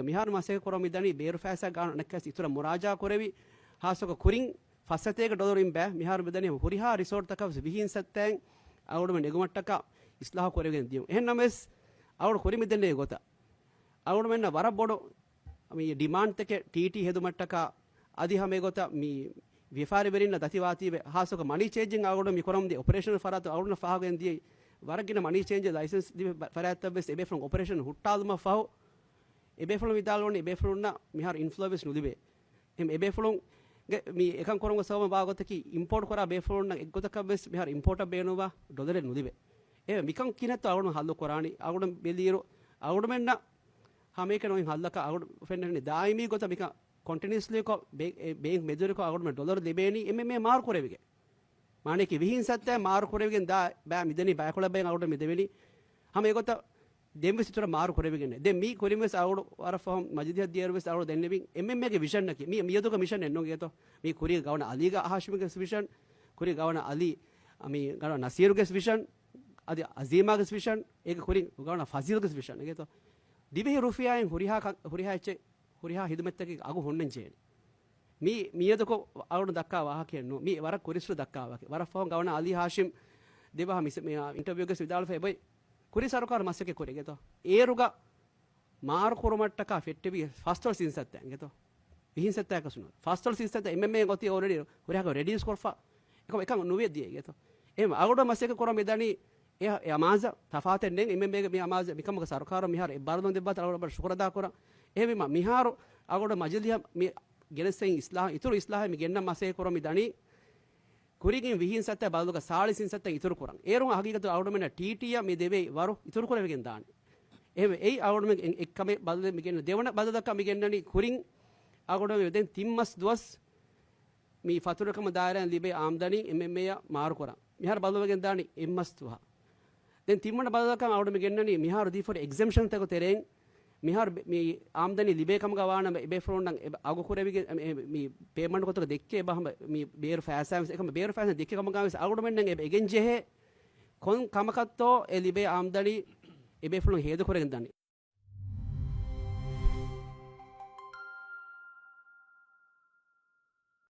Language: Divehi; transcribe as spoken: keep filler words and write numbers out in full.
މިހާރު މަސައްކަތް ކުރަމުން މިދަނީ ބޭރު ފައިސާ ގާނު އަނެއްކާސް އިތުރަށް މުރާޖާ ކުރެވި، ހާއްސަކޮށް ކުރިން ފައްސަތޭކަ ޑޮލަރު އިން ބައި މިހާރު މިދަނީ ހުރިހާ ރިސޯޓްތަކަށް ވެސް ވިހިން ސައްތައިން އަޅުގަނޑުމެން ނެގުމަށްޓަކާ އިސްލާހު ކުރެވިގެން ދިޔުން. އެހެން ނަމަވެސް އަޅުގަނޑު ކުރި މިދެންނެވި ގޮތަށް އަޅުގަނޑުމެންނަށް ވަރަށް ބޮޑު މި ޑިމާންޑްތަކެއް ޓީޓީ ހެދުމަށްޓަކާ އަދި ހަމަ އެގޮތަށް މި ވިޔަފާރިވެރިންނަށް ދަތިވާތީވެ، ހާއްސަކޮށް މަނީ ޗޭންޖިން އަޅުގަނޑު މި ކުރަމުންދިޔަ އޮޕަރޭޝަން ފަރާތު އަޅުގަނޑު ފާހަގައިން ދިޔައީ ވަރަށް ގިނަ މަނީ ޗޭންޖި ލައިސަންސް ލިބި ފަރާތްތައް ވެސް އެބޭފުޅުން އޮޕަރޭޝަން ހުއްޓާލުމަށް ފަހު، އެބޭފުޅުން ވިދާޅުވަނީ އެބޭފުޅުންނަށް މިހާރު އިންފްލޯ ވެސް ނުލިބޭ. އެހެން އެބޭފުޅުންގެ މި އެކަން ކުރުމުގެ ސަބަބުން ވާ ގޮތަކީ އިމްޕޯޓް ކުރާ ބޭފުޅުންނަށް އެއްގޮތަކަށް ވެސް މިހާރު އިމްޕޯޓަށް ބޭނުންވާ ޑޮލަރެއް ނުލިބޭ. އެ މިކަން ކިހިނެއްތޯ އަޅުގަނޑު ހައްލު ކުރާނީ؟ އަޅުގަނޑު ބެލިއިރު އަޅުގަނޑުމެންނަށް ހަމައެކަނި އޮތް ހައްލަކަށް އަޅުގަނޑު ފެންނަނީ ދާއިމީ ގޮތަށް މިކަން ކޮންޓިނިއުސްލީކޮށް ބޭ-، އެ ބޭންކް މެދުވެރިކޮށް އަޅުގަނޑުމެން ޑޮލަރު ލިބޭނީ އެމްއެމްއޭ މާރު ކުރެވިގެން. މާނައަކީ ވިހިން ސައްތައެއް މާރު ކުރެވިގެން ދާ ބައި މިދެނީ ބައިކޮޅަށް ބައި އަޅުގަނޑު މިދެވެނީ. ހަމަ އެގޮތަށް ދެން ވެސް އިތުރަށް މާރު ކުރެވިގެން. ދެން މި ކުރިން ވެސް އަޅުގަނޑު ވަރަށް ފަހުން މަޖިލީހަށް ދިޔައިރު ވެސް އަޅުގަނޑު ދެންނެވިން އެމްއެމްއޭގެ ވިޝަންއަކީ މި މިއަދުގެ މިޝަން އެއްނޫން އިނގޭތޯ. މި ކުރީ ގަވަނަ އަލީގެ ހާޝިމްގެ ވިޝަން، ކުރީ ގަވަނަ އަލީ، މި ގަވަނަ ނަސީރުގެ ވިޝަން، އަދި އަޒީމާގެ ވިޝަން، އޭގެ ކުރިން ގަވަނަ ފަޒީލްގެ ވިޝަން އިނގޭތޯ. ދިވެހި ރުފިޔާއިން ހުރިހާ ކަ-، ހުރިހާ އެއްޗެއް ހުރިހާ ހިދުމަތްތަކެއް އަގު ހުންނަން ޖެހޭނެ. މި މިއަދަކު އަޅުގަނޑު ދައްކާ ވާހަކައެއް ނޫން. މި ވަރަށް ކުރިއްސުރެ ދައްކާ ވާހަކަ. ވަރަށް ފަހުން ގަވަނަ އަލީ ހާޝިމް ދެވަހަ މިސް-، މި، އާ، އިންޓަވިއުގަސް ވިދާޅުވެފަ އެބައޮތް. ކުރި ސަރުކާރު މަސައްކަތް ކުރި އިނގޭތޯ. އޭރުގަ މާރު ކުރުމަށްޓަކާ ފެއްޓެވި ފަސްދޮޅަސް ސިންސައްތައް އިނގޭތޯ. ވިހިން ސައްތައަކަށް ނޫން. ފަސްދޮޅަސް ސިންސައްތައް އެމްއެމްއޭ އޮތީ އޯލްރެޑީ ހުރިހާ ރެޑިއުސް ކޮށްފަ. އެކަމަ އެކަން ނުވެ ދިޔަ އިނގޭތޯ. އެހެން އަޅުގަނޑު މަސައްކަތް ކުރަމުން މިދަނީ އެ، އެ އަމާޒަށް ތަފާތެއް ނެތް. އެމްއެމްއޭގެ މި އަމާޒަށް މިކަމުގެ ސަރުކާރަށް މިހާރު އެއްބާރުލުން ދެއްވާތަން އަޅުގަނޑު ޝުކުރު އަދާ ކުރަން. އެހެންވީމަ މިހާރު އަޅުގަނޑު މަޖިލީހަށް މި ގެނެސްދިން އިސްލާހު، އިތުރު އިސްލާހެއް މި ގެންނަން މަސައްކަތް ކުރަމުން މި ދަނީ ކުރިގެން ވިހިން ސައްތަ ބަދަލުގަ ސާޅީސް ސައްތަ އިތުރު ކުރަން. އޭރުން ހަގީގަތު އަޅުގަނޑުމެންނަށް ޓީޓީއަށް މި ދެވޭ ވަރު އިތުރު ކުރެވިގެން ދާނެ. އެހެންވެ، އެއީ އަޅުގަނޑުމެން އެ-، އެއްކަމެއް ބަދަލެއް މި ގެންނަ ދެވަނަ ބަދަލަކަށް މި ގެންނަނީ ކުރިން އަޅުގަނޑުމެން ދެން ތިން މަސް ދުވަސް މި ފަތުރުކަމަށް ދާއިރާއިން ލިބޭ އާމްދަނީ އެމްއެމްއޭއަށް މާރުކުރަން. މިހާރު ބަދަލުވެގެން ދާނީ އެއްމަސް ދުވަހަށް. ދެން ތިންވަނަ ބަދަލަކަށް އަޅުގަނޑު މި ގެންނަނީ މިހާރު ދީފަހުރި އެގްޒެމްޝަންތަކުގެ ތެރެއިން މިހާރު ބެ-، މި އާމްދަނީ ލިބޭ ކަމުގަ ވާނަމަ އެބޭފުޅުންނަށް އެބަ އަގު ކުރެވިގެން އެ-، އެ-، މި ޕޭމަންޓް ގޮތުގަ ދެއްކޭ އެބަ ހަމަ މި ބޭރު ފައިސާ ވެސް އެކަމަ ބޭރު ފައިސާ ދެއްކޭ ކަމުގަ ވެސް އަޅުގަނޑުމެންނަށް އެބަ އެގެން ޖެހޭ ކޮން ކަމަކަށްތޯ އެ ލިބޭ އާމްދަނީ އެބޭފުޅުން ހޭދަ ކުރެގެން ދާނީ.